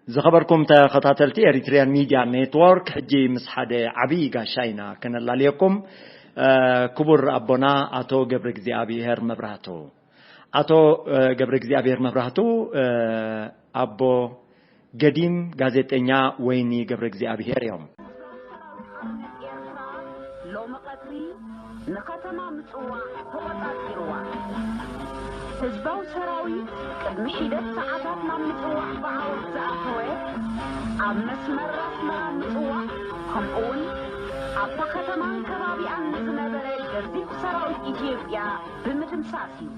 ዝኸበርኩም ተኸታተልቲ ኤሪትሪያን ሚድያ ኔትወርክ፣ ሕጂ ምስ ሓደ ዓብዪ ጋሻ ኢና ከነላልየኩም። እ፣ ክቡር ኣቦና ኣቶ ገብረ እግዚኣብሔር መብራህቱ። ኣቶ፣ እ፣ ገብረ እግዚኣብሔር መብራህቱ፣ እ፣ ኣቦ ገዲም ጋዜጠኛ ወይኒ ገብረ እግዚኣብሔር እዮም። ሎሚ ቀትሪ ንከተማ ምጽዋዕ ተቖጻጺርዋ። ህዝባዊ ሰራዊት ቅድሚ ሒደት ሰዓታት ናብ ምጽዋዕ ብዓወት ዝኣተወ፣ ኣብ መስመር ኣስመራ ምጽዋዕ፣ ከምኡውን ኣብታ ከተማን ከባቢኣን ንዝነበረ ገዚፍ ሰራዊት ኢትዮጵያ ብምድምሳስ እዩ።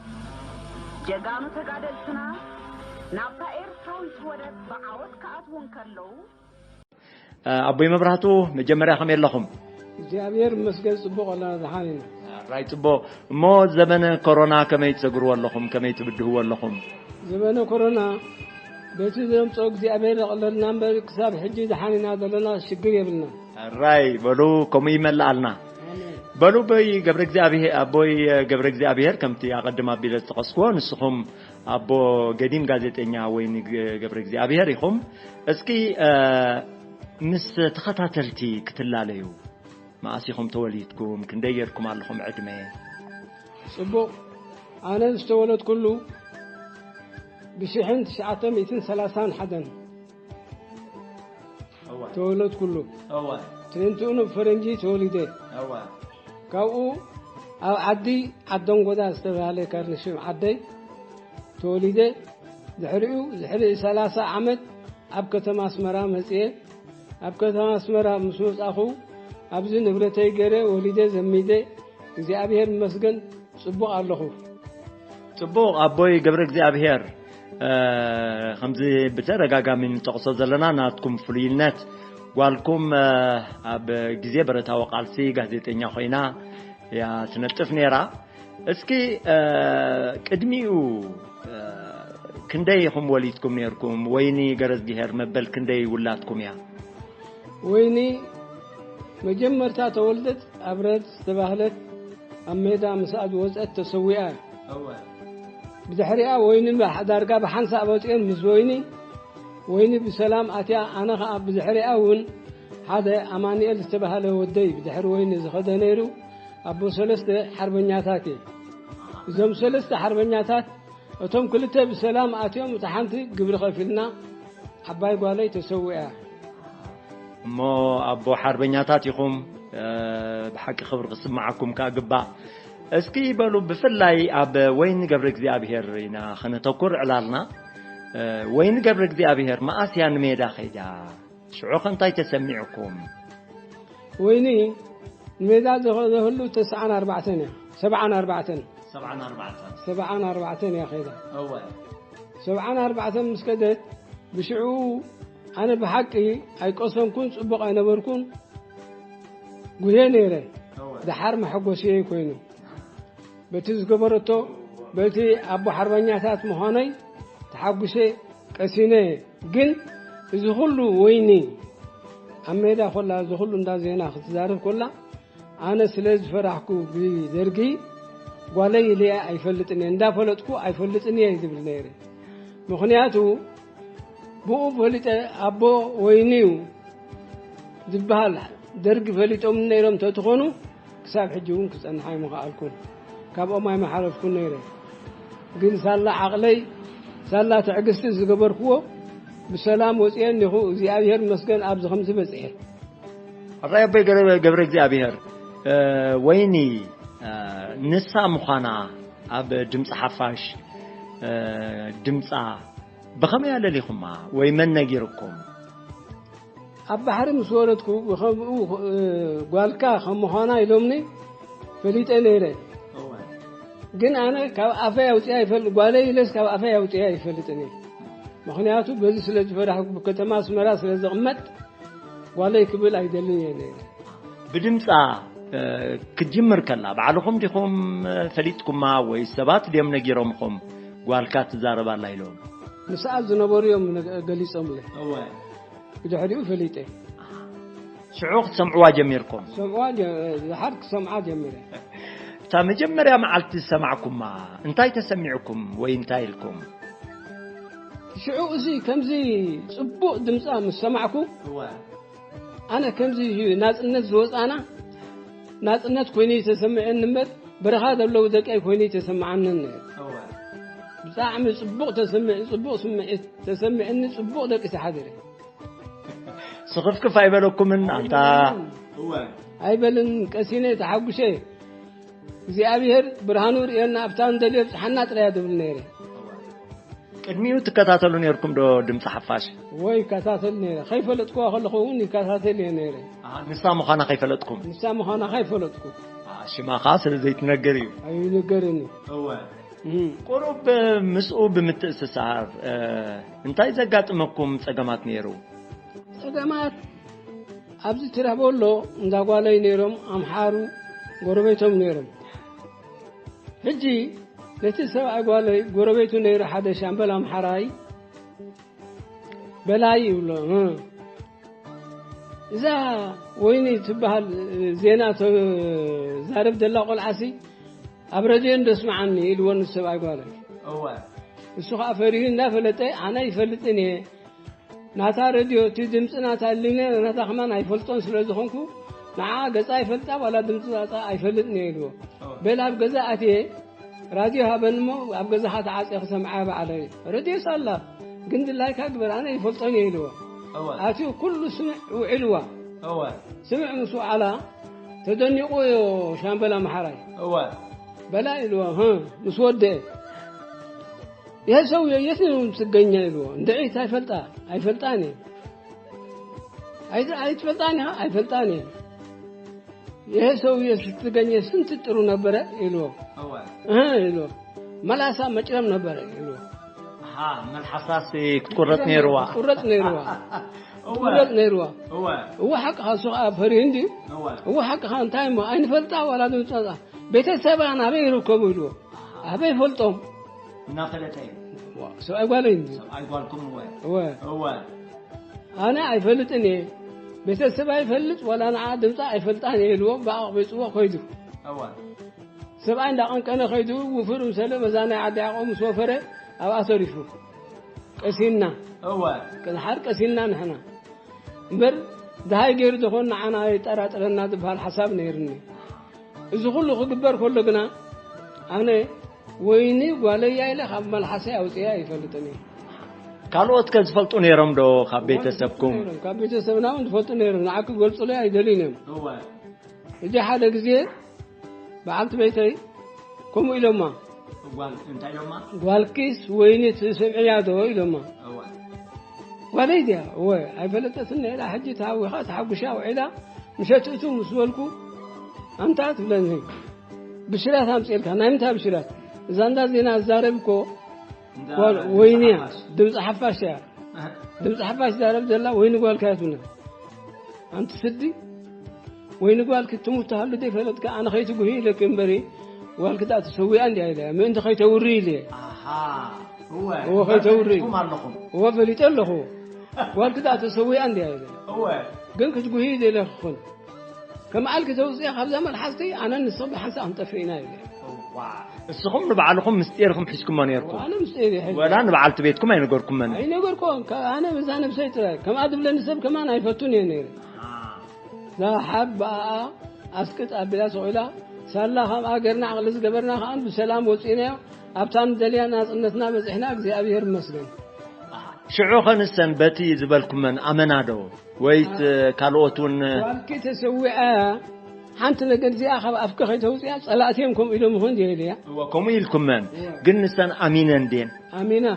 ጀጋኑ ተጋደልትና ናብታ ኤርትራዊት ወደብ ብዓወት ክኣትዉ እንከለዉ፣ ኣቦይ መብራህቱ፣ መጀመርያ ከመይ ኣለኹም? እግዚኣብሔር ይመስገን፣ ጽቡቕ ኣለና፣ ደሓን ኢና። ራይ ጽቡቕ። እሞ ዘበነ ኮሮና ከመይ ትሰግርዎ ኣለኹም? ከመይ ትብድህዎ ኣለኹም? ዘበነ ኮሮና በቲ ዘምጾ እግዚኣብሔር የቕለልና እምበር፣ ክሳብ ሕጂ ደሓን ኢና ዘለና፣ ሽግር የብልና። ራይ በሉ፣ ከምኡ ይመልኣልና። ኣሜን። በሉ፣ ኣቦይ ገብረ እግዚኣብሔር፣ ኣቦይ ገብረ እግዚኣብሔር፣ ከምቲ ኣቐድም ኣቢለ ዝጠቐስክዎ፣ ንስኹም ኣቦ ገዲም ጋዜጠኛ ወይኒ ገብረ እግዚኣብሔር ኢኹም። እስኪ፣ እ፣ ምስ ተኸታተልቲ ክትላለዩ፣ መኣስ ኢኹም ተወሊድኩም? ክንደይ ጌርኩም ኣለኹም ዕድመ? ጽቡቕ። ኣነ ዝተወለድኩሉ ብሽሕን ትሽዓተ ሚእትን ሰላሳን ሓደን እዋ። ተወለድኩሉ። እዋ። ትንትኡ ፈረንጂ ተወሊደ። እዋ። ካብኡ ኣብ ዓዲ ዓደንጎዳ ዝተባህለ ካርንሽም ዓደይ ተወሊደ። ድሕሪኡ ድሕሪ ሰላሳ ዓመት ኣብ ከተማ ኣስመራ መጽየ። ኣብ ከተማ ኣስመራ ምስ መጻኹ ኣብዚ ንብረተይ ገይረ ወሊደ ዘሚደ እግዚኣብሔር ይመስገን ጽቡቕ ኣለኹ። ጽቡቕ ኣቦይ ገብረ እግዚኣብሔር፣ እ፣ ከምዚ ብተደጋጋሚ ንጠቕሶ ዘለና ናትኩም ፍሉይነት፣ ጓልኩም፣ እ፣ ኣብ ግዜ ብረታዊ ቃልሲ ጋዜጠኛ ኮይና እያ ትነጥፍ ነይራ። እስኪ፣ እ፣ ቅድሚኡ፣ እ፣ ክንደይ ኢኹም ወሊድኩም ነይርኩም? ወይኒ ገረዝግሄር መበል ክንደይ ውላድኩም እያ? ወይኒ መጀመርታ ተወልደት ኣብረድ ዝተባህለት ኣብ ሜዳ ምስኣ ዝወፀት ተሰዊኣ። እወ። ብድሕሪኣ ወይኒ ብሓ-፣ ዳርጋ ብሓንሳእ መፂኦን ምስ ወይኒ፣ ወይኒ ብሰላም ኣትያ። ኣነ ኸዓ ብድሕሪኣ እውን ሓደ ኣማኑኤል ዝተባህለ ወደይ ብድሕሪ ወይኒ ዝኸደ ነይሩ። ኣቦ ሰለስተ ሓርበኛታት እየ። እዞም ሰለስተ ሓርበኛታት እቶም ክልተ ብሰላም ኣትዮም፣ እታ ሓንቲ ግብሪ ከፊልና ዓባይ ጓለይ ተሰዊኣ። እሞ ኣቦ ሓርበኛታት ኢኹም፣ እ፣ ብሓቂ ክብሪ ክስምዓኩም ከኣ ግባእ። እስኪ በሉ፣ ብፍላይ ኣብ ወይኒ ገብረ እግዚኣብሔር ኢና ከነተኩር ዕላልና። እ፣ ወይኒ ገብረ እግዚኣብሔር መኣስ እያ ንሜዳ ከይዳ? ሽዑ ከ እንታይ ተሰሚዑኩም? ወይኒ ንሜዳ ዝኸደህሉ ተስዓን ኣርባዕተን እያ። ሰብዓን ኣርባዕተን። ሰብዓን ኣርባዕተን። ሰብዓን ኣርባዕተን እያ ከይዳ። እወ። ሰብዓን ኣርባዕተን ምስ ከደት፣ ብሽዑ ኣነ ብሓቂ ኣይቀሰንኩን፣ ጽቡቕ ኣይነበርኩን፣ ጉህየ ነይረ። እወ። ደሓር መሐጎስየይ ኮይኑ። በቲ ዝገበረቶ፣ በቲ ኣቦ ሓርበኛታት ምዃነይ ተሓጉሰ ቀሲነ። ግን እዚ ኩሉ ወይኒ ኣብ ሜዳ ኮላ፣ እዚ ኩሉ እንዳ ዜና ክትዛረብ ኮላ፣ ኣነ ስለ ዝፈራሕኩ ብደርጊ ጓለይ ኢለያ ኣይፈልጥን እየ፣ እንዳፈለጥኩ ኣይፈልጥን እየ ዝብል ነይረ። ምኽንያቱ ብኡ ፈሊጠ ኣቦ ወይኒ እዩ ዝበሃል ደርጊ ፈሊጦም ነይሮም ተትኾኑ ክሳብ ሕጂ እውን ክጸንሕ ኣይምኸኣልኩን። ካብኦም ኣይመሓለፍኩን ነይረ። ግን ሳላ ዓቕለይ፣ ሳላ ትዕግስቲ ዝገበርክዎ ብሰላም ወጽየ እኒኹ። እግዚኣብሔር ይመስገን ኣብዚ ከምዚ በጽሐ። ኣራይ ኣቦይ ገረ-፣ ገብረ እግዚኣብሔር፣ እ፣ ወይኒ፣ እ፣ ንሳ ምዃና ኣብ ድምፂ ሓፋሽ፣ እ፣ ድምፃ ብኸመይ ኣለሊኹማ ወይ መን ነጊርኩም? ኣብ ባሕሪ ምስ ወረድኩ ብኸምኡ፣ እ፣ ጓልካ ከም ምዃና ኢሎምኒ ፈሊጠ ነይረ። እወ። ግን ኣነ ካብ ኣፈይ ኣውፅኣ ይፈል-፣ ጓለይ ኢለስ ካብ ኣፈይ ኣውፅኣ ኣይፈልጥን እየ። ምኽንያቱ በዚ ስለ ዝፈራሕኩ፣ ብከተማ ኣስመራ ስለ ዝቕመጥ ጓለይ ክብል ኣይደልን እየ ነይረ። ብድምፃ፣ እ፣ ክትጅምር ከላ ባዕልኹም ዲኹም፣ እ፣ ፈሊጥኩማ ወይ ሰባት ድዮም ነጊሮምኹም ጓልካ ትዛረብ ኣላ ኢሎም? ምስኣ ዝነበሩ እዮም ነገ-፣ ገሊጾምለይ። እወ። ብድሕሪኡ ፈሊጠ። ሽዑ ክትሰምዕዋ ጀሚርኩም? ሰምዕዋ ጀ-፣ ዝሓር ክሰምዓ ጀሚረ። እታ መጀመርያ መዓልቲ ዝሰማዕኩማ እንታይ ተሰሚዕኩም ወይ እንታይ ኢልኩም? ሽዑ እዚ ከምዚ ጽቡቕ ድምጻ ምስ ሰማዕኩ፣ እወ። ኣነ ከምዚ እዩ ናጽነት ዝወጻና፣ ናጽነት ኮይኑ እዩ ተሰሚዐኒ እምበር፣ በረኻ ዘለዉ ደቀይ ኮይኑ እዩ ተሰማዓኒ ነይሩ። እወ። ብጣዕሚ ጽቡቕ ተሰሚዕ-፣ ጽቡቕ ስምዒት ተሰሚዕኒ፣ ጽቡቕ ደቂሰ ሓዲረ። ስኽፍክፍ ኣይበለኩምን ኣንታ? እወ። ኣይበልን፣ ቀሲነ ተሓጉሸ። እግዚኣብሔር ብርሃኑ ርእየና ኣብታ እንደልዮ ብጽሓና ጥራይ እያ ዝብል ነይረ። ቅድሚኡ ትከታተሉ ነይርኩም ዶ ድምፂ ሓፋሽ? ወይ ይከታተል ነይረ። ከይፈለጥኩዋ ከለኹ እውን ይከታተል እየ ነይረ። ኣሃ፣ ንሳ ምዃና ከይፈለጥኩም? ንሳ ምዃና ከይፈለጥኩ። ኣሃ፣ ሽማ ኸዓ ስለ ዘይትነገር እዩ። ኣይነገርን እዩ። እወ። እም። ቁሩብ ምስኡ ብምትእስሳር፣ እ፣ እንታይ ዘጋጥመኩም ጸገማት ነይሩ? ጸገማት ኣብዚ ትረኽቦ ኣሎ፣ እንዳ ጓለይ ነይሮም፣ ኣምሓሩ ጎረቤቶም ነይሮም። ሕጂ ነቲ ሰብኣይ ጓለይ ጎረቤቱ ነይሩ፣ ሓደ ሻምበል ኣምሓራይ በላይ ይብሎ። እ። እዛ ወይኒ ትበሃል ዜና ተዛርብ ዘላ ቆልዓሲ ኣብ ረድዮ እንዶ ስምዓኒ ኢልዎ ንሰብኣይ ጓለይ። እወ። እሱ ኸዓ ፈሪሁ እንዳፈለጠ ኣነ ይፈልጥን እየ። ናታ ረድዮ እቲ ድምፂ ናታ ሊነ ናታ ከማን ኣይፈልጦን ስለ ዝኾንኩ ንዓ ገፃ ይፈልጣ ዋላ ድምፂ ፃፃ ኣይፈልጥን እየ ኢልዎ። እወ። በል ኣብ ገዛ ኣትየ ራድዮ ሃበኒ እሞ ኣብ ገዛኻ ተዓፅየ ክሰምዓ ባዕለይ። ረድዮ ሳላ ግን ድላይካ ግበር ኣነ ይፈልጦን እየ ኢልዎ። እወ። ኣትዩ ኩሉ ስምዕ ውዒልዋ። እወ። ስምዕ ምስ ወዓላ ተደኒቑ እዮ ሻምበል ኣምሓራይ። እወ። በላ ኢልዎ፣ ህ፣ ምስ ወደአ። ይሄ ሰውዬ የት ነው የምትገኘው? ይልዎ። እንድዒ፣ ኣይፈልጣ፣ ኣይፈልጣን እየ። ኣይ-፣ ኣይትፈልጣን ኢኻ? ኣይፈልጣን እየ። ይሄ ሰውዬ ስትገኘ ስንት ጥሩ ነበረ? ይልዎ። እወ። እህ፣ ይልዎ። መላሳ መጭረም ነበረ፣ ይልዎ። ኣሃ፣ መልሓሳሲ ክትቁረጥ ነይርዋ። ክትቁረጥ ነይርዋ። እወ። ክትቁረጥ ነይርዋ። እወ። እወ፣ ሓቅኻ፣ እሱ ኸዓ ፈሪሁ እንድዩ። እወ። እወ፣ ሓቅኻ፣ እንታይ እሞ፣ ኣይንፈልጣ ዋላ ድምፃ። ቤተሰብና ኣበይ ይርከቡ? ይልዎ። ኣበይ ፈልጦም? እናፈለጠ እዩ። ዋ፣ ሰብኣይ ጓለይ እንዲ። ሰብኣይ ጓልኩም እወ። እወ። እወ። ኣነ ኣይፈልጥን እየ። ቤተሰብ ኣይፈልጥ፣ ዋላ ንዓ ድምፃ ኣይፈልጣን እየ ኢልዎ፣ ብኣቕቢፅዎ ከይዱ። እወ። ሰብኣይ እንዳቐንቀነ ከይዱ፣ ውፍር ምሰለ በዛ ናይ ዓዲ ዓቖ ምስ ወፈረ፣ ኣብኣ ተሪፉ። ቀሲንና። እወ። ቅድሓር ቀሲንና ንሕና። እምበር፣ ደሃይ ገይሩ ዝኾን ንዓና የጠራጥረና ዝበሃል ሓሳብ ነይርኒ። እዚ ኩሉ ክግበር ከሎ ግና፣ ኣነ ወይኒ ጓለያ ኢለ ካብ መልሓሰይ ኣውፅያ ኣይፈልጥን እየ። ካልኦት ከ ዝፈልጡ ነይሮም ዶ ካብ እዋ፣ ቤተሰብኩም? ዝፈልጡ ነይሮም። ካብ ቤተሰብና እውን ዝፈልጡ ነይሮም። ንዓ ክገልፁለይ ኣይደልዩን እዮም። እወ። ሕጂ ሓደ ግዜ በዓልቲ ቤተይ ከምኡ ኢሎማ። ጓል፣ እንታይ ኢሎማ? "ጓልኪስ ወይኒ ትስምዕያ ዶ?" ኢሎማ። እወ። ጓለይ ድያ? እወ፣ ኣይፈለጠትን ኢላ ሕጂ ተሃዊኻ ተሓጉሻ ውዒላ፣ ምሸት እቱ ምስ በልኩ፣ ኣንታ ትብለኒ፣ "ብሽራት ኣምፅኤልካ?" "ናይ ምንታይ ብሽራት?" "እዛ እንዳ ዜና ዝዛረብ እኮ እንዳ ጓል ድምፂ ወይኒ እያ፣ ሓፋሽ። ድምፂ ሓፋሽ እያ። ኣህ። ድምፂ ሓፋሽ ዝዛረብ ዘላ ወይኒ ጓልካ እያ" ትብለኒ። ኣንቲ ስዲ፣ ወይኒ ጓልኪ ትሙት ትሃሉ ዘይፈለጥካ፣ ኣነ ከይትጉሂ ኢለኪ እምበሪ፣ ጓልኪ ደኣ ተሰዊኣ እንድያ ኢለ፣ ምእንቲ ከይተውሪ ኢለ። ኣሃ፣ እወ፣ እወ፣ ከይተውሪ። ፈሊጥኩም ኣለኹም። እወ፣ ፈሊጠ ኣለኹ። ጓልኪ ደኣ ተሰዊኣ እንድያ ኢለ። እወ። ግን ክትጉሂ ዘይለ ክኹን። ከም ዓልኪ ተውፅያ ካብዛ መልሓስቲ፣ ኣነ ንስኺ ብሓንሳእ ክንጠፍእ ኢና ኢለ። እዋ፣ እስኹም ንባዕልኹም ምስጢርኩም ሒዝኩሞ ነይርኩም? ኣነ ምስጢር ይሕዝ። ወላ ንበዓልቲ ቤትኩም ኣይነገርኩመን? ኣይነገርኩዎን። ከ-፣ ኣነ በዛ ነብሰይ ጥራይ። ከምኣ ዝብለኒ ሰብ ከማን ኣይፈቱን እየ ነይረ። ኣሃ። እዛ ሓብ ብኣኣ ኣስቅጥ ኣቢላ ስቕ ኢላ፣ ሳላ ካብ ኣገርና ዓቕሊ ዝገበርና ከኣ ብሰላም ወጺእናዮ፣ ኣብታ ንደልያ ናጽነትና በጺሕና፣ እግዚኣብሔር ይመስገን። ሽዑ ኸ ንሰን በቲ ዝበልኩመን ኣመና ዶ? ወይስ ካልኦት እውን? ጓልኪ ተሰዊኣ፣ ሓንቲ ነገር እዚኣ ካብ ኣፍኪ ከይተውጽያ፣ ጸላእቲ እዮም ከምኡ ኢሎም ይኾን ድየ ኢለያ። እወ፣ ከምኡ ኢልኩመን። እወ። ግን ንሰን ኣሚነን ድየን? ኣሚና።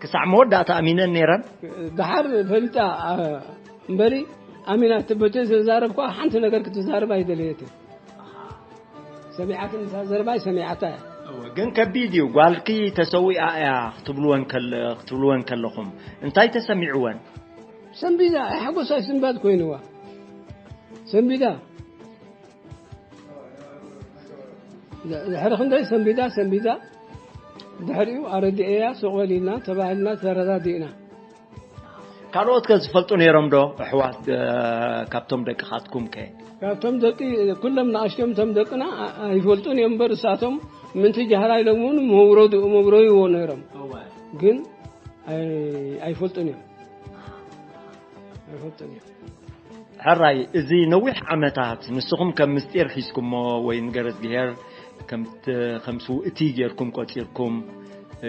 ክሳዕ መወዳእታ ኣሚነን ነይረን? ደሓር ፈሊጣ፣ ኣ-፣ እምበሪ ኣሚና፣ እቲ በቲ ዝተዛረብኳ ሓንቲ ነገር ክትዛረብ ኣይደለየትን። ሰሚዓትኒ፣ እታ ዘረባይ ሰሚዓታ እያ። እወ፣ ግን ከቢድ እዩ። ጓልኪ ተሰዊኣ እያ ክትብልወን ከለ-፣ ክትብልወን ከለኹም እንታይ ተሰሚዕወን? ሰንቢዳ፣ ኣይ ሓጎሳ ስንባድ ኮይንዋ። ሰንቢዳ። ድሕሪ ክንደይ ሰንቢዳ፣ ሰንቢዳ። ድሕሪኡ ኣረዲኤያ፣ ሱቕ በል ኢልና፣ ተባሂልና፣ ተረዳዲእና። ካልኦት ከ ዝፈልጡ ነይሮም ዶ? ኣሕዋት፣ እ፣ ካብቶም ደቅኻትኩም ከ? ካብቶም ደቂ፣ ኩሎም ንኣሽቶም እቶም ደቅና ኣ-፣ ኣይፈልጡን እዮም እምበር፣ እሳቶም ምንቲ ጃህራ ኢሎም እውን መውረዱ-፣ መውረይዎ ነይሮም። እወ። ግን ኣይ-፣ ኣይፈልጡን እዮም። ኣይፈልጡን እዮም። ሕራይ፣ እዚ ነዊሕ ዓመታት ንስኹም ከም ምስጢር ሒዝኩሞ ወይ ንገረዝግሄር ከም ት-፣ ከም ስውእቲ ጌርኩም ቆጺርኩም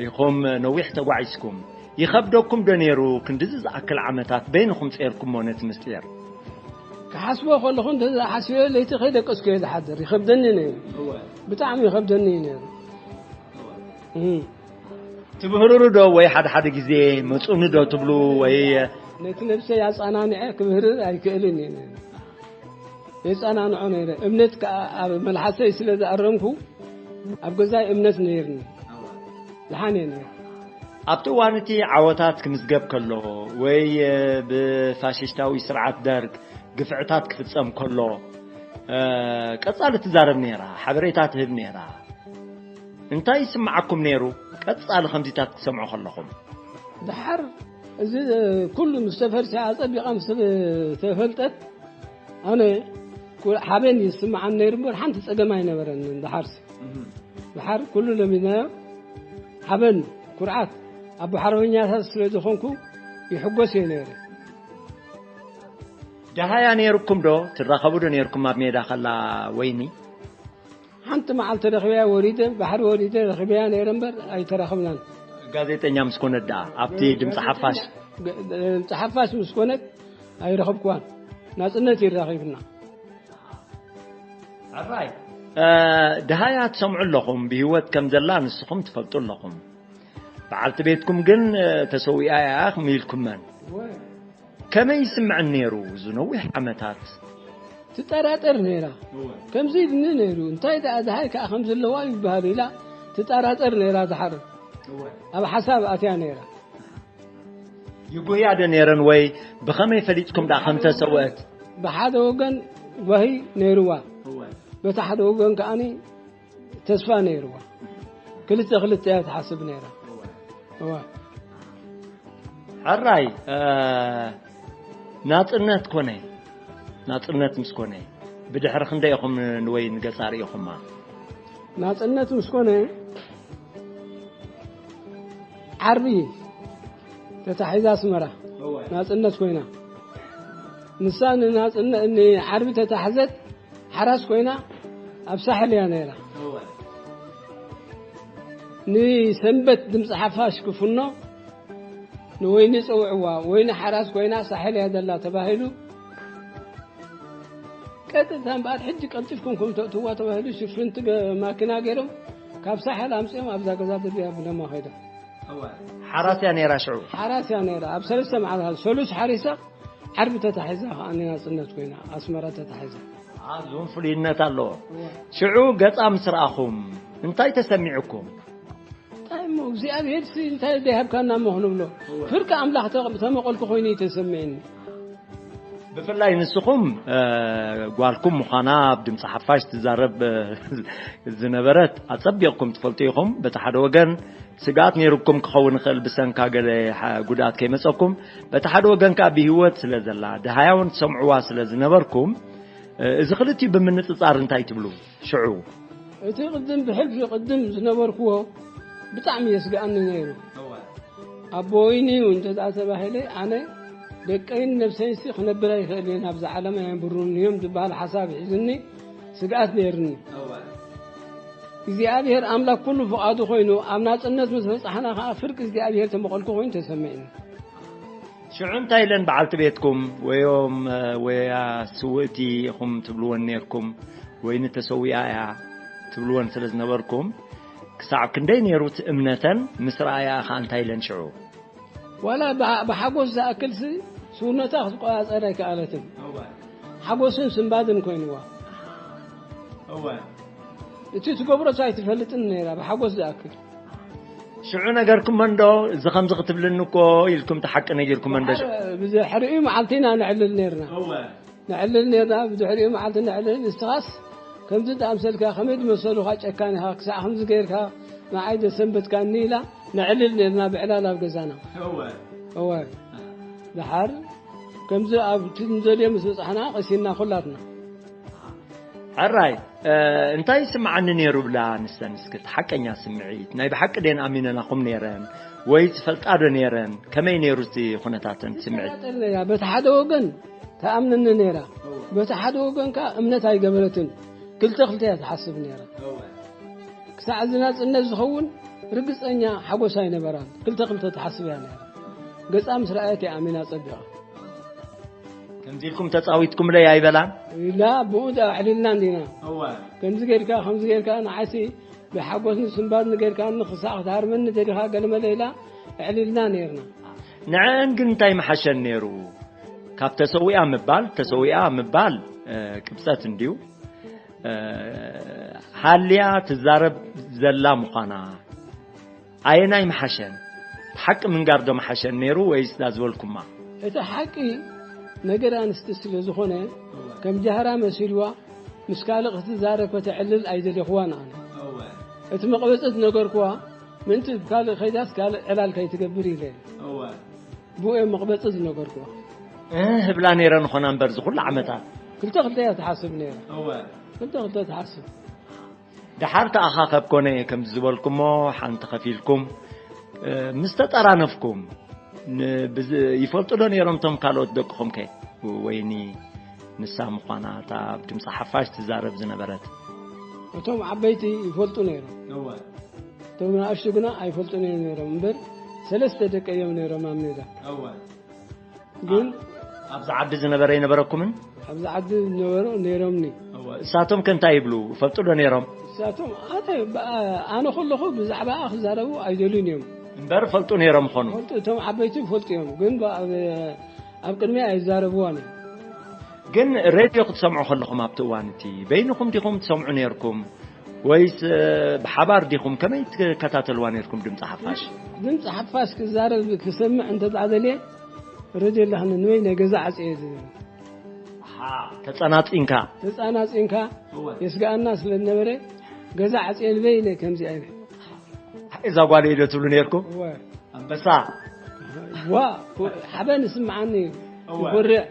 ኢኹም ነዊሕ ተጓዒዝኩም። ይኸብደኩም ዶ ነይሩ ክንድዚ ዝኣክል ዓመታት በይንኹም ጸይርኩሞ ነቲ ምስጢር? ክሓስቦ ከለኹ እንተ ሓስበ ለይቲ ከይደቀስኩ እየ ዝሓድር። ይኸብደኒ ነይሩ። እወ። ብጣዕሚ ይኸብደኒ እዩ ነይሩ። እም። ትብህርሩ ዶ ወይ ሓደ ሓደ ግዜ መጹኒ ዶ ትብሉ ወይ? ነቲ ነብሰይ ኣጸናንዐ ክብህርር ኣይክእልን እየ ነይሩ። የጸናንዖ ነይረ። እምነት ከኣ ኣብ መልሓሰይ ስለ ዝኣረምኩ ኣብ ገዛይ እምነት ነይርኒ። ደሓን እየ ነይረ። ኣብቲ እዋን እቲ ዓወታት ክምዝገብ ከሎ ወይ ብፋሽስታዊ ስርዓት ደርግ ግፍዕታት ክፍጸም ከሎ፣ እ፣ ቀጻሊ ትዛረብ ነይራ፣ ሓበሬታ ትህብ ነይራ። እንታይ ይስምዓኩም ነይሩ? ቀጻሊ ከምዚታት ክትሰምዑ ከለኹም። ደሓር እዚ፣ እ፣ ኩሉ ምስ ተፈርሰ ኣጸቢቓ ምስ ተፈልጠት ኣነ ኩ-፣ ሓበን ይስምዓኒ ነይሩ እምበር ሓንቲ ጸገም ኣይነበረንን። ደሓርሲ፣ እህ። ደሓር ኩሉ ለሚድናዮ ሓበን፣ ኩርዓት፣ ኣቦ ሓርበኛታት ስለ ዝኾንኩ ይሕጎስ እየ ነይረ። ደሃያ ነይርኩም ዶ? ትራኸቡ ዶ ነይርኩም ኣብ ሜዳ ከላ ወይኒ? ሓንቲ መዓልቲ ረኺበያ ወሪደ፣ ባሕሪ ወሪደ ረኺበያ ነይረ እምበር ኣይተራኸብናን። ጋዜጠኛ ምስ ኮነት ደኣ ኣብቲ ድምፂ ሓፋሽ? ገ-፣ ድምፂ ሓፋሽ ምስ ኮነት ኣይረኸብኩዋን። ናጽነት ይራኺብና። ሕራይ፣ እ፣ ደሃያ ትሰምዑ ኣለኹም፣ ብህይወት ከም ዘላ ንስኹም ትፈልጡ ኣለኹም። በዓልቲ ቤትኩም ግን፣ እ፣ ተሰዊኣ እያ ኢልኩመን። ከመይ ይስምዐን ነይሩ እዚ ነዊሕ ዓመታት? ትጠራጠር ነይራ። እወ። ከምዚ ኢልኒ ነይሩ፣ እንታይ ደኣ ደሃይ ከኣ ከም ዘለዋ ይበሃል ኢላ ትጠራጠር ነይራ። ዝሓር እወ። ኣብ ሓሳብ ኣትያ ነይራ። ይጉህያ ዶ ነይረን ወይ ብኸመይ ፈሊጥኩም ደኣ ከም ተሰውአት? ብሓደ ወገን ጓሂ ነይርዋ። እወ። በቲ ሓደ ወገን ከኣኒ ተስፋ ነይርዋ። ክልተ ክልተ እያ ትሓስብ ነይራ። እወ። ሕራይ፣ እ፣ ናጽነት ኮነ፣ ናጽነት ምስ ኮነ፣ ብድሕሪ ክንደይ ኢኹም ንወይኒ ገጻ ርኢኹማ? ናጽነት ምስ ኮነ፣ ዓርቢ ተታሒዛ ኣስመራ እወ። ናጽነት ኮይና። ንሳ ንናጽነ-፣ ንዓርቢ ተታሕዘት፣ ሓራስ ኮይና ኣብ ሳሕል እያ ነይራ። እወ። ንሰንበት ድምፂ ሓፋሽ ክፍኖ ንወይኒ ጸውዕዋ፣ ወይኒ ሓራስ ኮይና ሳሕል እያ ዘላ ተባሂሉ። ቀጥታ እምበኣር ሕጂ ቀልጢፍኩም ከም ተእትዋ ተባሂሉ ሽፍንቲ ገ-፣ ማኪና ገይሮም ካብ ሳሕል ኣምፅኦም ኣብዛ ገዛ ደድያ ብለማ ከይዶም። እወ። ሓራስ እያ ነይራ ሽዑ? ሓራስ እያ ነይራ። ኣብ ሰለስተ መዓልታት ሰሉስ ሓሪሳ ዓርቢ ተታሒዛ ከኣ ናጽነት ኮይና ኣስመራ ተታሒዛ። ኣዝዮም ፍሉይነት ኣለዎ። እወ። ሽዑ ገጻ ምስ ረኣኹም እንታይ ተሰሚዑኩም? እንታይ እሞ እግዚኣብሔር ሲ እንታይ ዘይሃብካና እሞ ክንብሎ? እወ። ፍርቂ ኣምላኽ ተ-፣ ተመቐልኩ ኮይኑ እዩ ተሰሚዕኒ። ብፍላይ ንስኹም፣ እ፣ ጓልኩም ምዃና ኣብ ድምፂ ሓፋሽ ትዛረብ፣ እ፣ ዝነበረት ኣጸቢቕኩም ትፈልጡ ኢኹም። በቲ ሓደ ወገን ስግኣት ነይሩኩም ክኸውን ይኽእል ብሰንካ ገለ ሓ-፣ ጉድኣት ከይመጸኩም፣ በቲ ሓደ ወገን ከኣ ብህይወት ስለ ዘላ፣ ደሃያ እውን ትሰምዕዋ ስለ ዝነበርኩም፣ እ፣ እዚ ክልቲኡ ብምንጽጻር እንታይ ትብሉ? ሽዑ። እቲ ቅድም ብሕልፊ ቅድም ዝነበርክዎ ብጣዕሚ የስግኣኒ ነይሩ። እወ። ኣቦ ወይኒ እዩ እንተ ደኣ ተባሂለ፣ ኣነ ደቀይን ነብሰይንሲ ክነብር ኣይኽእልን እየ፣ ናብዛ ዓለም ኣየንብሩን እዮም ዝበሃል ሓሳብ ሒዝኒ ስግኣት ነይርኒ። እወ። እግዚኣብሔር ኣምላክ ኩሉ ፍቓዱ ኮይኑ፣ ኣብ ናጽነት ምስ በጻሕና ከኣ ፍርቂ እግዚኣብሔር ተመቐልኩ ኮይኑ ተሰሚዕኒ። ሽዑ እንታይ ኢለን በዓልቲ ቤትኩም? ወዮም፣ እ፣ ወያ ስውእቲ ኢኹም ትብልወን ነይርኩም፣ ወይኒ ተሰዊኣ እያ ትብልወን ስለ ዝነበርኩም፣ ክሳዕ ክንደይ ነይሩ እቲ እምነተን? ምስ ረኣያ ኸኣ እንታይ ኢለን ሽዑ? ዋላ ብሓ-፣ ብሓጎስ ዝኣክልሲ ስውነታ ክትቆጻጸር ኣይከኣለትን። እወ። ሓጎስን ስንባድን ኮይንዋ። እወ። እቲ ትገብሮስ ኣይትፈልጥን ነይራ፣ ብሓጎስ ዝኣክል። ሽዑ ነገርኩመን ዶ? እዚ ከምዚ ክትብልኒ እኮ ኢልኩም እቲ ሓቂ ነጊርኩመን ዶ? ብድሕሪኡ መዓልቲ ኢና ነዕልል ነይርና። እወ። ነዕልል ነይርና፣ ብድሕሪኡ መዓልቲ ነዕልል። ንስኻስ ከምዚ ዝኣምሰልካ፣ ከመይ ዝመሰሉኻ ጨካን ኢኻ፣ ክሳዕ ከምዚ ገይርካ ንዓይ ዘሰንበትካኒ ኢላ ነዕልል ነይርና ብዕላል ኣብ ገዛና። እወ። እወ። ደሓር ከምዚ ኣብቲ ንደልዮ ምስ በጻሕና ቀሲንና ኩላትና። ሕራይ እንታይ ይስምዓኒ ነይሩ ብላ ንሰን እስኪ ሓቀኛ ስምዒት ናይ ብሓቂ ደን ኣሚነናኹም ነይረን ወይ ዝፈልጣ ዶ ነይረን ከመይ ነይሩ እቲ ኩነታተን ስምዒት ጠለያ በቲ ሓደ ወገን ተኣምንኒ ነይራ፣ በቲ ሓደ ወገን ከዓ እምነት ኣይገበረትን። ክልተ ክልተ እያ ትሓስብ ነይራ። ክሳዕ እዚ ናፅነት ዝኸውን ርግፀኛ ሓጎስ ኣይነበራን። ክልተ ክልተ ትሓስብ እያ ነይራ። ገፃ ምስ ረኣየት እያ ኣሚና ፀቢቓ። ከምዚ ኢልኩም ተፃዊትኩምለይ ኣይበላን። ኢላ ብኡ ኣዕሊልና እንዲና። ከምዚ ጌርካ ከምዚ ጌርካ ንዓይሲ ብሓጎስ ንስንባድ ንጌርካ ንክሳዕ ክትሃርመኒ ደሊኻ ገለመለ ኢላ ኣዕሊልና ነይርና። ንዐን ግን እንታይ ምሓሸን ነይሩ? ካብ ተሰዊኣ ምባል ተሰዊኣ ምባል ቅብፀት እንድዩ። ሃልያ ትዛረብ ዘላ ምዃና ኣየናይ ምሓሸን? ሓቂ ምንጋር ዶ ምሓሸን ነይሩ ወይስ እዛ ዝበልኩማ? እቲ ሓቂ ነገር ኣንስቲ ስለ ዝኾነ ከም ጃህራ መሲልዋ ምስ ካልእ ክትዛረብ ከተዕልል ኣይደለኽዋን ኣነ። እቲ መቕበፂ ዝነገርክዋ ምእንቲ ካልእ ከይዳስ ካልእ ዕላል ከይትገብር ኢለ። ብኡ እዮም መቕበፂ ዝነገርክዋ። ህብላ ነይረ ንኾና እምበር ዝኹሉ ዓመታት ክልተ ክልተ እያ ትሓስብ ነይራ። ክልተ ክልተ ትሓስብ። ደሓር ተኣኻኸብ ኮነ ከምዚ ዝበልኩሞ ሓንቲ ከፊልኩም ምስ ተጠራነፍኩም ይፈልጡ ዶ ነይሮም እቶም ካልኦት ደቅኹም ከ? ወይኒ ንሳ ምዃና እታ ኣብ ድምፂ ሓፋሽ ትዛረብ ዝነበረት። እቶም ዓበይቲ ይፈልጡ ነይሮም። እቶም ንኣሽቱ ግና ኣይፈልጡን እዮም ነይሮም እምበር ሰለስተ ደቂ እዮም ነይሮም ኣብ ሜዳ። ግን ኣብዚ ዓዲ ዝነበረ ይነበረኩምን? ኣብዚ ዓዲ ዝነበሩ ነይሮምኒ። እሳቶም ከ እንታይ ይብሉ? ይፈልጡ ዶ ነይሮም? እሳቶም ኣነ ኣነ ከለኹ ብዛዕባኣ ክዛረቡ ኣይደልዩን እዮም። እምበር ፈልጡ ነይሮም ኾኑ? ፈልጡ እቶም ዓበይቲ ይፈልጡ እዮም። ግን ኣብ ቅድሚያ ኣይዛረብዋን እዮም። ግን ሬድዮ ክትሰምዑ ከለኹም ኣብቲ እዋን እቲ በይንኹም ዲኹም ትሰምዑ ነይርኩም? ወይስ ብሓባር ዲኹም? ከመይ ትከታተልዋ ነይርኩም ድምፂ ሓፋሽ? ድምፂ ሓፋሽ ክዛረብ ክሰምዕ እንተደኣ ደልየ ረድዮ ኣለኽኒ ንበይነይ ገዛ ዓፅየ ዝብል። ተፀናፂንካ? ተፃናፂንካ የስግኣና ስለ ዝነበረ ገዛ ዓፅየ ንበይነይ ከምዚኣ ኢለ። እዛ ጓለይ ዶ ትብሉ ነይርኩም? ኣንበሳ ዋ ሓበን ይስምዓኒ ይጎርዕ።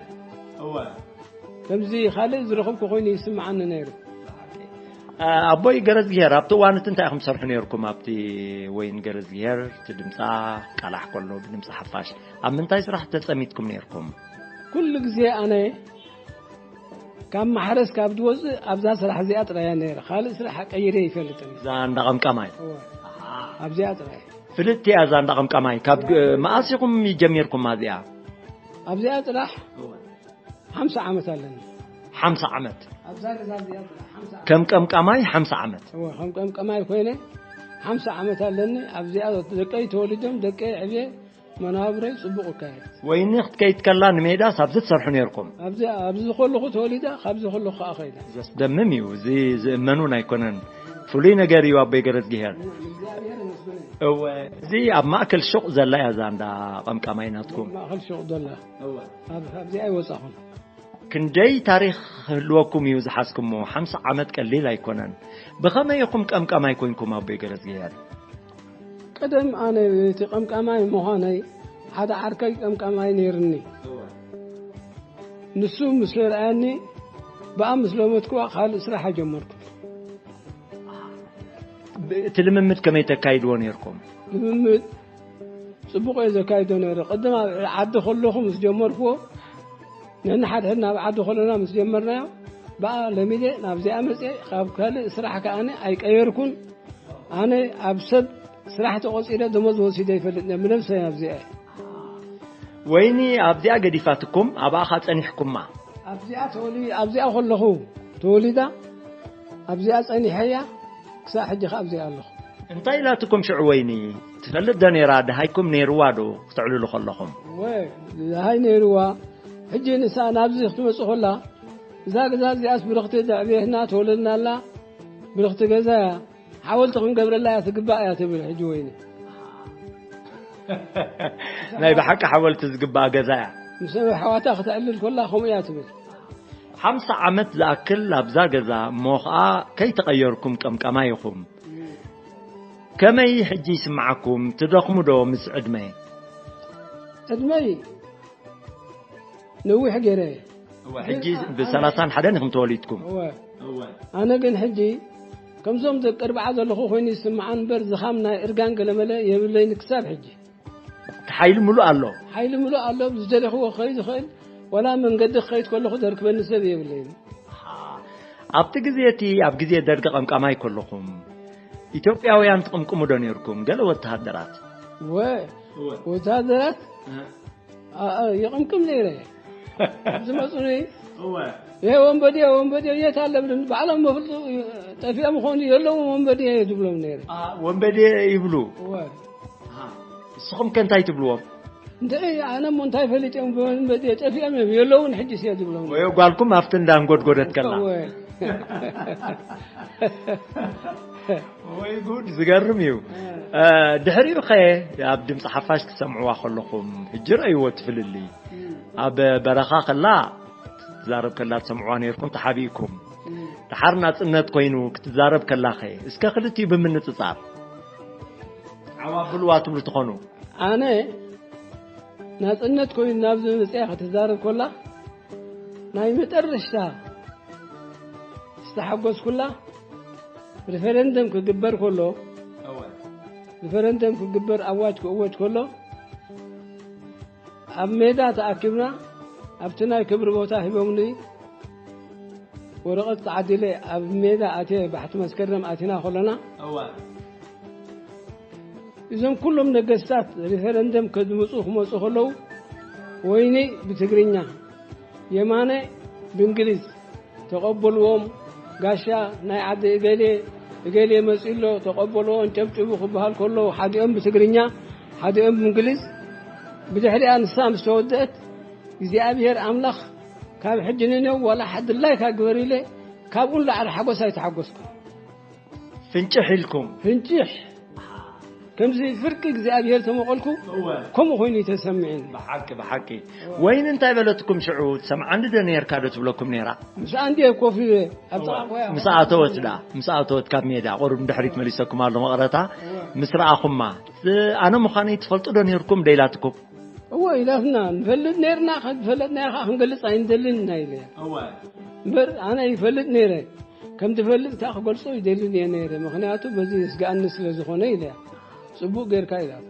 ከምዚ ካልእ ዝረኸብኩ ኮይኑ ይስምዓኒ ነይሩ። ኣቦይ ገረዝግሄር ኣብቲ እዋን እቲ እንታይ ኢኹም ትሰርሑ ነይርኩም ኣብቲ ወይን ገረዝግሄር እቲ ድምፃ ቃላሕ ከሎ ብድምፂ ሓፋሽ ኣብ ምንታይ ስራሕ ተፀሚትኩም ነይርኩም? ኩሉ ግዜ ኣነ ካብ ማሕረስ ካብ ዝወፅእ ኣብዛ ስራሕ እዚኣ ጥራያ ነይረ። ካልእ ስራሕ ቀይረ ይፈልጥን። እዛ እንዳ ቀምቃማይ ኣብዚኣ ጥራይ ፍልጥቲ እያ። እዛ እንዳ ቀምቃማይ ካብ መኣስ ኢኹም ጀሚርኩም እዚኣ? ኣብዚኣ ጥራሕ ሓምሳ ዓመት ኣለኒ። ሓምሳ ዓመት ኣብዛ ገዛ እዚኣ ጥራሕ ሓምሳ ዓመት። ከም ቀምቃማይ ሓምሳ ዓመት። እወ ከም ቀምቀማይ ኮይነ ሓምሳ ዓመት ኣለኒ። ኣብዚኣ ደቀይ ተወሊዶም ደቀይ ዕብየ መናብረይ ጽቡቕ እካየድ። ወይኒ ክትከይድ ከላ ንሜዳስ ኣብዚ ትሰርሑ ነይርኩም? ኣብዚ ኣብዚ ከለኹ ተወሊዳ ካብዚ ከለኹ ከኣ ከይዳ። ዘስደምም እዩ። እዚ ዝእመኑን ኣይኮነን። ፍሉይ ነገር እዩ ኣቦይ ገረዝግሄር። እግዚኣብሔር ይመስገን። እወ እዚ ኣብ ማእከል ሹቕ ዘላ እያ እዛ እንዳ ቀምቃማይ ናትኩም። ማእከል ሹቕ ዘላ። እወ ኣብ ኣብዚኣ ኣይወጻኹን። ክንደይ ታሪኽ ክህልወኩም እዩ ዝሓዝኩሞ፣ ሓምሳ ዓመት ቀሊል ኣይኮነን። ብኸመይ ኢኹም ቀምቃማይ ኮንኩም ኣቦይ ገረዝግሄር? ቀደም ኣነ እቲ ቀምቃማይ ምዃነይ ሓደ ዓርከይ ቀምቃማይ ነይርኒ። ንሱ ምስ ረኣኒ ብኣ ምስ ለመድኩዋ ካልእ ስራሕ ኣይጀመርኩን። እቲ ልምምድ ከመይ ተካይድዎ ነይርኩም? ልምምድ ጽቡቕ እየ ዘካይዶ ነይረ። ቅድም ኣብ ዓዲ ከለኹ ምስ ጀመርኩዎ ነንሓድሕድና ኣብ ዓዲ ከለና ምስ ጀመርናዮ ብኣ ለሚደ ናብዚኣ መፅየ ካብ ካልእ ስራሕ ከኣነ ኣይቀየርኩን። ኣነ ኣብ ሰብ ስራሕ ተቆፂረ ደሞዝ ወሲደ ይፈልጥ እየ ብነብሰይ ኣብዚኣ እየ። ወይኒ ኣብዚኣ ገዲፋትኩም ኣብኣ ኸዓ ፀኒሕኩማ? ኣብዚኣ ተወሊ ኣብዚኣ ከለኹ ተወሊዳ ኣብዚኣ ፀኒሐያ ክሳብ ሕጂ ከ ኣብዚኣ ኣለኹ። እንታይ ኢላትኩም ሽዑ ወይኒ ትፈልጥ ዶ ነይራ ደሃይኩም ነይርዋ ዶ ክተዕልሉ ከለኹም? ወ ደሃይ ነይርዋ። ሕጂ ንሳ ናብዚ ክትመፅእ ከላ እዛ ገዛ እዚኣስ ብርኽቲ ዘዕብየትና ተወለድናላ ብርኽቲ ገዛ እያ። ሓወልቲ ክንገብረላ እያ ትግባእ እያ ትብል ሕጂ ወይኒ። ናይ ብሓቂ ሓወልቲ ዝግባኣ ገዛ እያ። ምስ ኣሕዋታ ክተዕልል ከላ ከምኡ እያ ትብል። ሓምሳ ዓመት ዝኣክል ኣብዛ ገዛ እሞ ኸኣ ከይተቐየርኩም ቀምቃማይ ኢኹም። ከመይ ሕጂ ይስምዓኩም? ትደኽሙ ዶ ምስ ዕድመ? ዕድመይ ነዊሕ ገይረ እየ። እወ፣ ሕጂ ግን ብ ሰላሳን ሓደን ኢኹም ተወሊድኩም። እወ። እወ። ኣነ ግን ሕጂ ከምዞም ደቂ ኣርብዓ ዘለኹ ኮይኑ ይስምዓን እምበር፣ ዝኻም ናይ እርጋን ገለመለ የብለይን ክሳብ ሕጂ። እቲ ሓይሊ ምሉእ ኣሎ። ሓይሊ ምሉእ ኣሎ። ዝደለኽዎ ክኸይድ ዝኽእል፣ ዋላ መንገዲ ክኸይድ ከለኹ ዘርክበኒ ሰብ የብለይን። ኣብቲ ግዜ እቲ፣ ኣብ ግዜ ደርጊ ቀምቃማይ ከለኹም፣ ኢትዮጵያውያን ትቕምቅሙ ዶ ነይርኩም? ገለ ወተሃደራት? ወ-፣ እወ። ወተሃደራት? እህ። ኣ-፣ ኣ-፣ ይቕምቅም ነይረ። ዝመጹኒ፣ እወ። "ይሄ ወንበዴ፣ ወንበዴ የት ኣለ?" ብለን ባዕሎም መፍልጡ ጠፊኦም ኾኑ የለውም ወንበዴ እየ ዝብሎም ነይረ። ኣ፣ ወንበዴ ይብሉ? እወ። ኣሃ። ንስኹም ከ እንታይ ትብልዎም? እንተ ኣነ እሞ እንታይ ፈሊጦም ወንበዴ ጠፊኦም እዮም የለውን ሕጂ እየ ዝብሎም ነይረ። ወይ ጓልኩም ኣብቲ እንዳ እንጎድጎደት ከላ? እወ። ወይ ጉድ፣ ዝገርም እዩ። እ። እ፣ ድሕሪኡ ኸ ኣብ ድምፂ ሓፋሽ ክትሰምዕዋ ከለኹም፣ ሕጂ ረእይዎ እቲ ፍልልይ። እ። ኣብ በረኻ ከላ ክትዛረብ ከላ ትሰምዕዋ ነይርኩም፣ ተሓቢእኩም። እ። ድሓር ናፅነት ኮይኑ ክትዛረብ ከላ ኸ፣ እስከ ክልቲኡ ብምንፅፃር ዓው ኣብልዋ ትብሉ ትኾኑ? ኣነ ናጽነት ኮይኑ ናብዚ መጽያ ክትዛረብ ኮላ፣ ናይ መጠረሽታ ዝተሓጎስኩላ፣ ሪፈረንደም ክግበር ኮሎ፣ እወ። ሪፈረንደም ክግበር ኣዋጅ ክእወጅ ኮሎ፣ ኣብ ሜዳ ተኣኪብና፣ ኣብቲ ናይ ክብሪ ቦታ ሂቦምኒ፣ ወረቐት ተዓዲለ ኣብ ሜዳ ኣትየ፣ ባሕቲ መስከረም ኣቲና ኮለና፣ እወ። እዞም ኩሎም ነገስታት ሪፈረንደም ከድምፁ ክመፁ ከለዉ፣ ወይኒ ብትግርኛ፣ የማነ ብእንግሊዝ ተቐበልዎም። ጋሻ ናይ ዓዲ እገሌ፣ እገሌ መፂኡ ኣሎ፣ ተቐበልዎ፣ እንጨብጭቡ ክበሃል ከለዉ፣ ሓዲኦም ብትግርኛ፣ ሓዲኦም ብእንግሊዝ። ብድሕሪኣ ንሳ ምስ ተወደአት፣ እግዚኣብሔር ኣምላኽ ካብ ሕጂ ንነው ዋላ ሓድላይካ ግበር ኢለ፣ ካብኡ ንላዕሊ ሓጎስ ኣይተሓጎስኩን። ፍንጭሕ ኢልኩም? ፍንጭሕ። ከምዚ ፍርቂ እግዚኣብሔር ተመቐልኩ፣ እወ። ከምኡ ኮይኑ እዩ ተሰሚዕኒ። ብሓቂ፣ ብሓቂ። እወ። ወይኒ እንታይ በለትኩም ሽዑ? ትሰምዓኒ ዶ ነርካ ዶ ትብለኩም ነራ? ምስኣ እንድየ ኮፍ ኢለ፣ ኣብ ጥቓ እወ። ኮያ ምስ ኮፍ ኣተወት ኢለ። ዳ፣ ምስ ኣተወት ካብ ሜዳ፣ ቁሩብ ንድሕሪት መሊሰኩም ኣሎ መቐረታ። እወ። ምስ ረኣኹማ፣ ስ-፣ ኣነ ምዃነይ ትፈልጡ ዶ ነርኩም? ዶ ኢላትኩም? እወ፣ ኢላትና። ንፈልጥ ነርና፣ ዝፈለጥናዮ ከዓ ክንገልጽ ኣይንደልን ኢና ኢለያ። እወ። እምበር ኣነ ይፈልጥ ነይረ። ከም ትፈልጥ ከኣ ክገልጾ ይደልን እየ ነይረ፣ ምኽንያቱ በዚ የስግኣኒ ስለ ዝኾነ ኢለያ። ጽቡቕ ጌርካ ኢላቶ።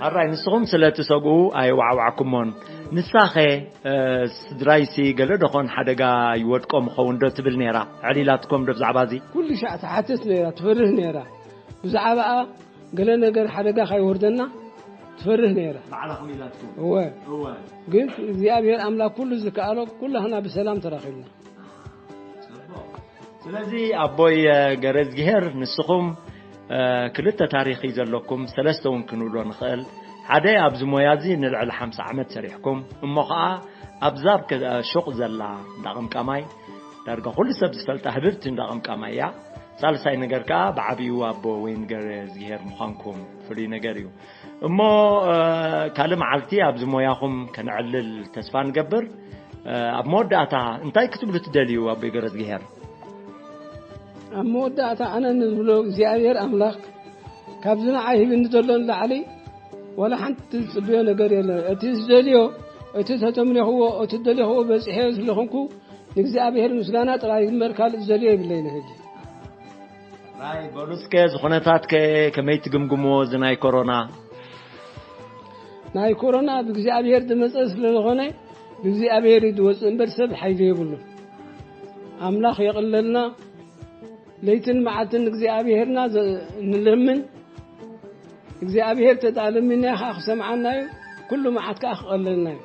ሕራይ፣ ንስኹም ስለ ትሰግኡ ኣየዋዕዋዕኩሞን። ንሳኸ፣ እ፣ ስድራይሲ ገለ ደኾን ሓደጋ ይወድቆም ይኸውን ዶ ትብል ነይራ? ኣዕሊላትኩም ዶ ብዛዕባ እዚ? ኩሉ ሻዕ ትሓትት ነይራ፣ ትፈርህ ነይራ። ብዛዕባኣ ገለ ነገር ሓደጋ ካይወርደና ትፈርህ ነይራ። ባዕላኹም ኢላትኩም? እወ። እወ። ግን እግዚኣብሔር ኣምላኽ ኩሉ ዝከኣሎ ኩላህና ብሰላም ተራኺብና። ጽቡቕ። ስለዚ ኣቦይ፣ እ፣ ገረዝግሄር፣ ንስኹም፣ እ፣ ክልተ ታሪኽ እዩ ዘለኩም፣ ሰለስተ እውን ክንብሎ ንኽእል። ሓደ ኣብዚ ሞያ እዚ ንልዕሊ ሓምሳ ዓመት ሰሪሕኩም፣ እሞ ኸኣ ኣብዛ ኣብ ከ-፣ ሹቕ ዘላ እንዳ ቀምቃማይ ዳርጋ ኩሉ ሰብ ዝፈልጣ ህብብቲ እንዳ ቀምቃማይ እያ። ሳልሳይ ነገር ከኣ ብዓቢኡ ኣቦ ወይን ገረዝግሄር ምዃንኩም ፍሉይ ነገር እዩ። እሞ፣ እ፣ ካልእ መዓልቲ ኣብዚ ሞያኹም ከነዕልል ተስፋ ንገብር። እ፣ ኣብ መወዳእታ እንታይ ክትብሉ ትደልዩ ኣቦይ ገረዝግሄር? ኣብ መወዳእታ ኣነ ንዝብሎ እግዚኣብሔር ኣምላኽ ካብዚ ንዓይ ሂብኒ ዘሎ ንላዕሊ ዋላ ሓንቲ ዝጽበዮ ነገር የለን። እቲ ዝደልዮ፣ እቲ ተተምኔኽዎ፣ እቲ ዝደለኽዎ በጺሐዮ ስለኹንኩ ንእግዚኣብሔር ምስጋና ጥራይ እምበር ካልእ ዝደልዮ የብለይን ሕጂ። ናይ በሉ እስከ፣ እዚ ኩነታት ከ ከመይ ትግምግምዎ፣ እዚ ናይ ኮሮና? ናይ ኮሮና ብእግዚኣብሔር ዝመጸ ስለ ዝኾነ፣ ብእግዚኣብሔር እዩ ዝወጽእ እምበር ሰብ ሓይሊ የብሉን። ኣምላኽ የቕለልና፣ ለይትን መዓልትን እግዚኣብሔርና ዘ-፣ ንለምን። እግዚኣብሔር ተዳለሚና ከኣ ክሰምዓና እዩ፣ ኩሉ መዓት ከኣ ክቐለልና እዩ።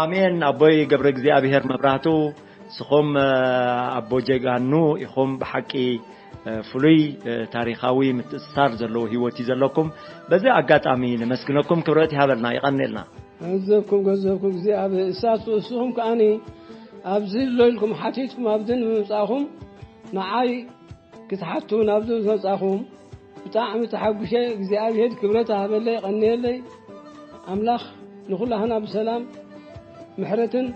ኣሜን። ኣቦይ ገብረ እግዚኣብሔር መብራህቱ፣ ንስኹም፣ እ፣ ኣቦ ጀጋኑ ኢኹም። ብሓቂ፣ እ፣ ፍሉይ፣ እ፣ ታሪኻዊ ምትእስሳር ዘለዎ ህይወት እዩ ዘለኩም። በዚ ኣጋጣሚ ነመስግነኩም፣ ክብረት ይሃበልና፣ ይቐንየልና። ገንዘብኩም፣ ገንዘብኩም እግዚኣብሔር እሳቱ፣ እስኹም ከኣኒ ኣብዚ ኣሎ ኢልኩም ሓቲትኩም ኣብዚ ንምምጻእኹም ንዓይ ክትሓቱ ናብዚ ዝመጻኹም ብጣዕሚ ተሓጒሰ። እግዚኣብሔር ክብረት ይሃበለይ፣ የቐንየለይ። ኣምላኽ ንኹላህና ብሰላም ምሕረትን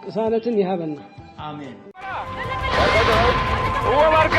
ቅሳነትን ይሃበና። ኣሜን። እወ ባርካ፣